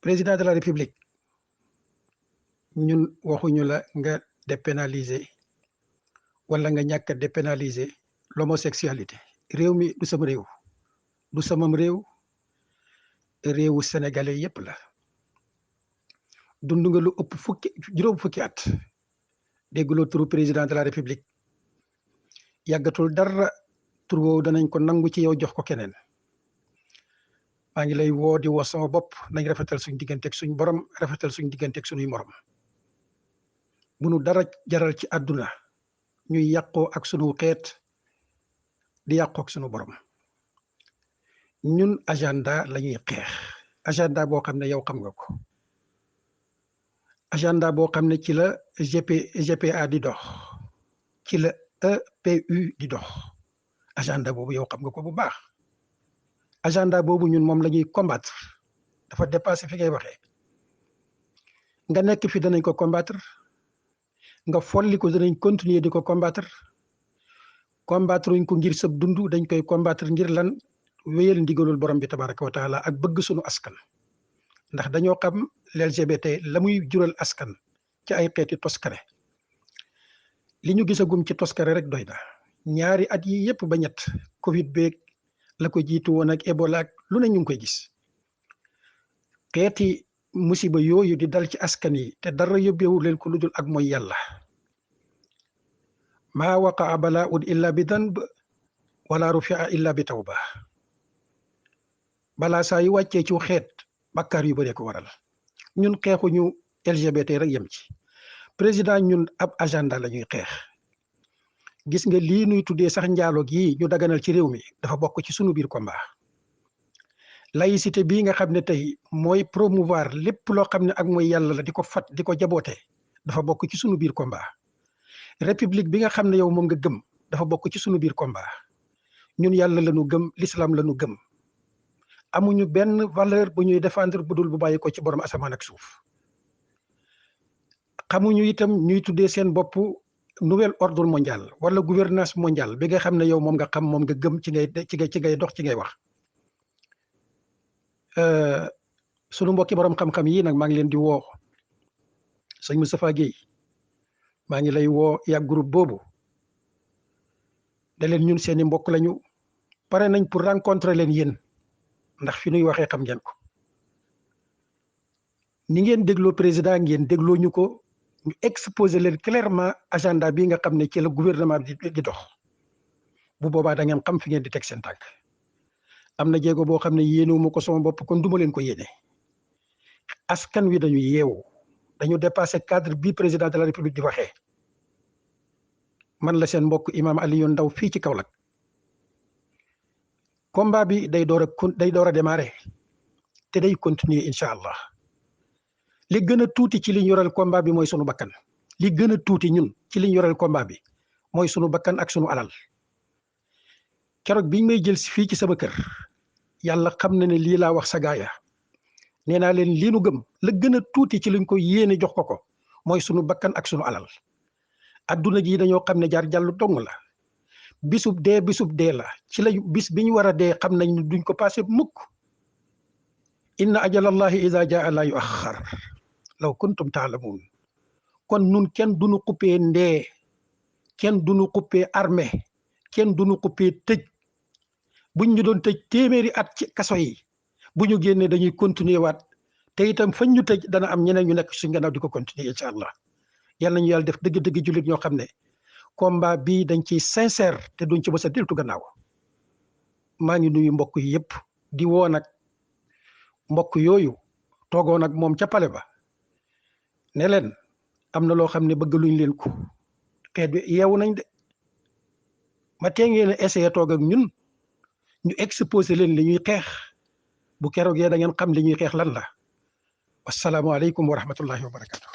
président de la république ñun waxuñu la nga dépénaliser wala nga ñàkk a dépénaliser l'homosexualité réew mi du sama réew du samam réewu sénégalais yépp la dund nga lu ëpp juróom fukki at dégguloo turu président de la république yàggatul dara tur woowu danañ ko nangu ci yow jox ko keneen maa ngi lay woo di woo sama bopp nañ rafetal suñ digganteeg suñ borom rafetal suñ digganteeg suñuy morom bu nu dara jaral ci àdduna ñuy yàqoo ak sunu xeet di yàqoo ak sunu borom ñun agenda lañuy xeex agenda boo xam ne yow xam nga ko agenda boo xam ne ci la GPA di dox ci la EPU di dox agenda boobu yow xam nga ko bu baax agenda boobu ñun moom la ñuy combattre dafa dépassé fi ngay waxee nga nekk fi danañ ko combattre nga folli ko danañ continuer di ko combattre uñ ko ngir sab dund dañ koy combattre ngir lan wéyal ndigalul borom bi tabaraka wa taala ak bëgg sunu askan ndax dañoo xam LGBT la muy jural askan ci ay xeeti toskare li ñu gisagum ci toskare rek doy na ñaari at yi yépp ba ñett covid beeg la ko jiitu woon ak Ebola ak lu ne ñu ngi koy gis xeeti musiba yooyu di dal ci askan yi te dara yóbbeewu leen ko lu dul ak mooy yàlla maa waqaa balaaun illa bi danb wala rufia illa bi tawba balaa saa yu wàccee ci xeet bakkaar yu bëree ko waral ñun xeexuñu LGBT rek yem ci président ñun ab agenda la ñuy xeex gis nga lii nuy tuddee sax njaaloog yi ñu daganal ci réew mi dafa bokk ci sunu biir combat laïcité bii nga xam ne tey mooy promouvoir lépp loo xam ne ak mooy yàlla la di ko fat di ko jaboote dafa bokk ci sunu biir combat république bi nga xam ne yow moom nga gëm dafa bokk ci sunu biir combat ñun yàlla la ñu gëm l'islam la ñu gëm amuñu benn valeur bu ñuy défendre bu dul bu bàyyi ko ci borom asamaan ak suuf xamuñu itam ñuy tuddee seen bopp nouvel ordre mondial wala gouvernance mondiale bi nga xam ne yow moom nga xam moom nga gëm ci ngay dox ci ngay wax sunu mbokki borom xam-xam yi nag maa ngi leen di woo sëñ Moustapha Guèye maa ngi lay woo yaa groupe boobu da leen ñun seeni mbokk lañu pare nañ pour rencontrer leen yéen ndax fi nuy waxee xam ngeen ko ni ngeen dégloo président ngeen dégloo ñu ko ñu exposer leen clairement agenda bi nga xam ne ci la gouvernement bi di dox bu boobaa da ngeen xam fi ngeen di teg seen tànk am na jéego boo xam ne yéenewuma ko sama bopp kon duma leen ko yéene askan wi dañu yeewu dañu dépassé cadre bi président de la république di waxee man la seen mbokk imam Aliou Ndaw fii ci Kaolack combat bi day door a démarrer te day continuer incha allah li gën a tuuti ci li ñu yoral combat bi mooy sunu bakkan li gën a tuuti ñun ci li ñu yoral combat bi mooy sunu bakkan ak sunu alal keroog biñ may jël fii ci sama kër yàlla xam na ne lii laa wax sa gaaya nee naa leen lii nu gëm la gën a tuuti ci liñ ko yéene jox ko mooy sunu bakkan ak sunu alal adduna ji dañoo xam ne jaar jàllu dong la bisub dee la ci la bis bi ñu war a dee xam nañ duñ ko passé mukk inna ajalallahi ida jaa la yuaxar law kuntum taalamuun kon nun kenn duñu xuppee ndee kenn duñu xuppee armée kenn duñu xuppee tëj buñ ñu doon tëj téeméeri at ci kaso yi bu ñu génnee dañuy continuer waat te itam fañ ñu tëj dana am ñeneen ñu nekk suñ gannaaw di ko continuer incha allah yal nañu yàlla def dëgg-dëgg jullit ñoo xam ne combat bii dañ ciy sincère te duñ ci mës a deltu gannaaw maa ngi nuyu mbokk yi yëpp di woo nag mbokk yooyu toogoon ak moom ca pale ba ne leen am na loo xam ne bëgg luñ leen ko xeet bi yeewu nañ de ma tee ngeen essayé toog ak ñun ñu exposé leen li ñuy xeex bu keroogee da ngeen xam li ñuy xeex lan la wasalaamualeykum wa rahmatullahi wa barakatu